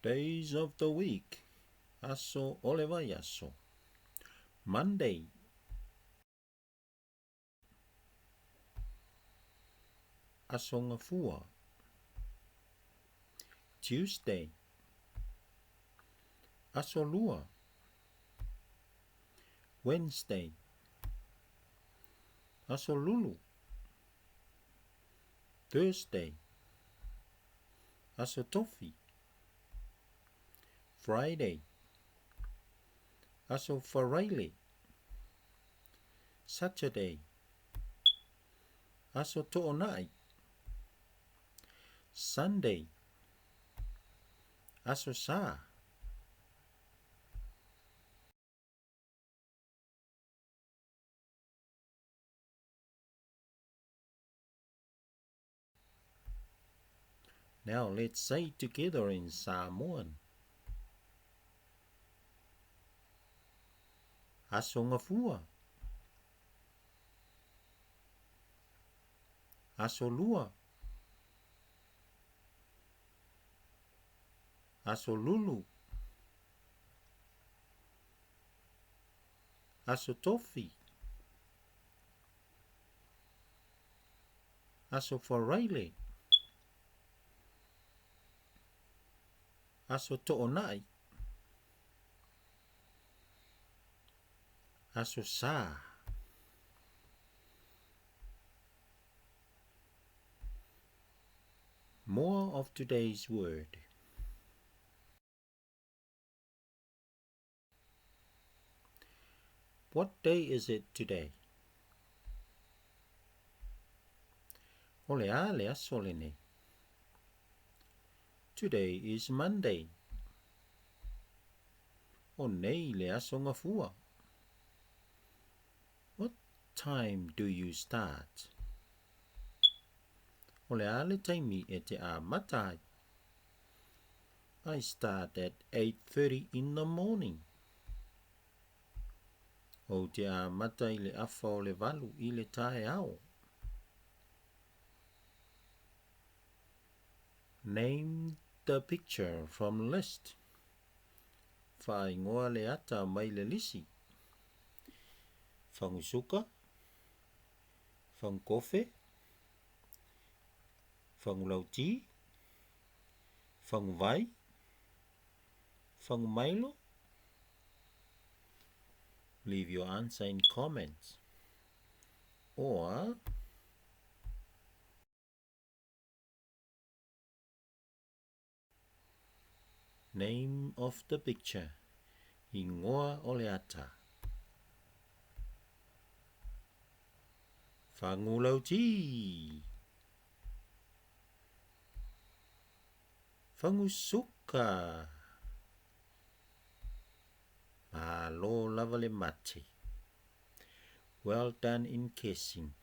Days of the week, Aso o le vaiaso. Monday. Aso Gafua. Tuesday. Aso Lua. Wednesday. Aso Lulu. Thursday. Aso Tofi. Friday. Aso Faraile. Saturday. Aso To'ona'i. Sunday. Aso Sa. Now let's say together in Samoan. Aso Gafua. Aso Lua. Aso Lulu. Aso Tofi. Aso Faraile. Aso To'ona'i. Aso Sa. More of today's word. What day is it today? O le a le aso lenei? Today is Monday. O nei le aso Gafua. What time do you start? O le a le taimi e te āmata ai? I start at 8:30 in the morning. Ou te āmata i le afa o le valu i le taeao. Name the picture from list. Whāingoa le ata mai le lisi. Whangusuka, Whangukofe, Whangulauti, Whanguvai, Whangumailo. Leave your answer in comments. Or Name of the picture, Ingoa o le ata. Whangulauti. Whangusuka. Malo lava le mate. Well done in kissing.